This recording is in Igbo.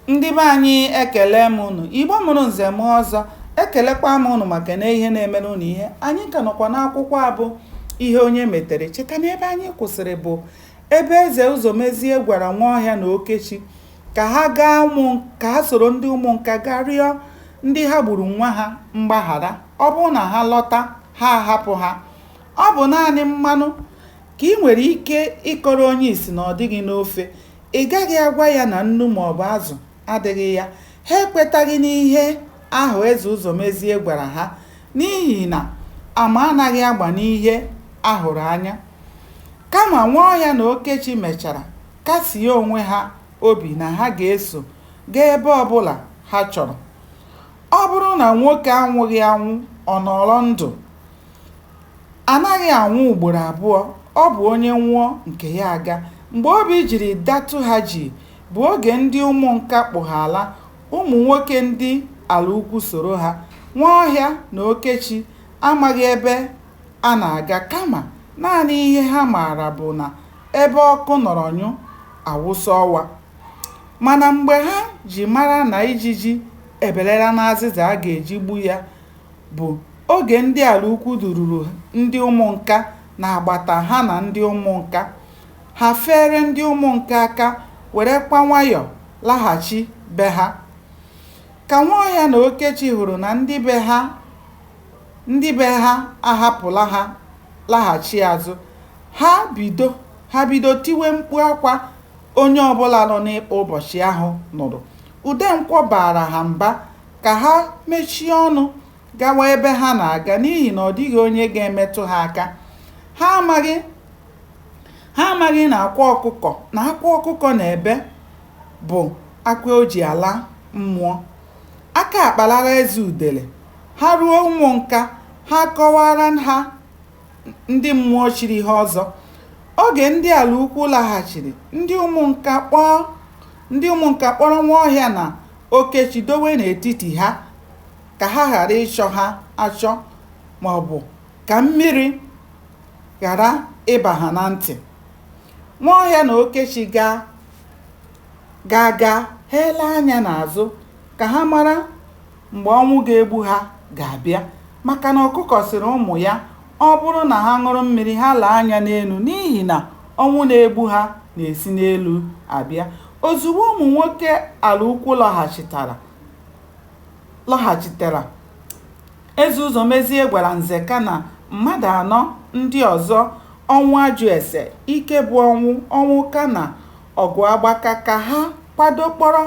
Ndị be anyị, ekele m unu. Igbo mụrụ nze mụọ ọzọ, ekelekwa m unu maka na ihe na-emere unu ihe. Anyị ka nọkwa n'akwụkwọ a bụ Ihe Onye Metere. Cheta na ebe anyị kwụsịrị bụ ebe Eze Ụzọmezie gwara Nwaọhịa na Okechi ka ha gaa ka ha soro ndị Ụmụnka gaa rịọ ndị ha gburu nwa ha mgbaghara. Ọ bụrụ na ha lọta, ha ahapụ ha. Ọ bụ naanị mmanụ ka i nwere ike ịkọrọ onye isi na ọ dịghị n'ofe. Ị gaghị agwa ya na nnu maọbụ azụ adịghị ya. Ha ekwetaghị n'ihe ahụ Eze Ụzọmezie gwara ha n'ihi na ama anaghị agba n'ihe a hụrụ anya. Kama Nwaọhịa na Okechi mechara kasie onwe ha obi na ha ga-eso gaa ebe ọbụla ha chọrọ. Ọ bụrụ na nwoke anwụghị anwụ, ọ nọrọ ndụ. A naghị anwụ ugboro abụọ, ọ bụ onye nwụọ nke ya agaa. Mgbe obi jiri datụ ha jii bụ oge ndị Ụmụnka kpụ ha ala, ụmụ nwoke ndị Alaukwu soro ha. Nwaọhịa na Okechi amaghị ebe a na-aga kama naanị ihe ha maara bụ na ebe ọkụ nọrọ nyụ, a wụsa ọwa. Mana mgbe ha ji mara na ijiji ebelela n'azịza a ga-eji gbu ya bụ oge ndị Alaukwu dururu ndị Ụmụnka n'agbata ha na ndị Ụmụnka. Ha feere ndị Ụmụnka aka werekwa nwayọ laghachi be ha. Ka Nwaọhịa na Okechi hụrụ na ndị be ha ahapụla ha laghachi azụ, ha bido tiwe mkpu akwa onye ọbụla nọ n'ịkpa ụbọchị ahụ nụrụ. Udenkwọ baara ha mba ka ha mechie ọnụ gawa ebe ha na-aga n'ihi na ọ dịghị onye ga-emetụ ha aka. Ha amaghị na akwa ọkụkọ na-ebe bụ akwa o ji ala mmụọ. Aka akparala Eze udele. Ha ruo Ụmụnka, ha kọwara ha ndị mmụọ chiri ha ọzọ. Oge ndị Alaukwu laghachiri, ndị Ụmụnka kpọrọ Nwaọhịa na Okechi dowe n'etiti ha ka ha ghara ịchọ ha achọ maọbụ ka mmiri ghara ịba ha na ntị. Nwaọhịa na Okechi gaa gaa ha elee anya n'azụ ka ha mara mgbe ọnwụ ga-egbu ha ga-abịa, maka na ọkụkọ sịrị ụmụ ya ọ bụrụ na ha ṅụrụ mmiri ha lee anya n'elu n'ihi na ọnwụ na-egbu ha na-esi n'elu abịa. Ozugbo ụmụ nwoke Alaukwu lọghachitere, Eze Ụzọmezie gwara Nzeka na mmadụ anọ ndị ọzọ Ọnwụajụese, Ikebụọnwụ, Ọnwụka na Ọgụagbaka ka ha kwado kpọrọ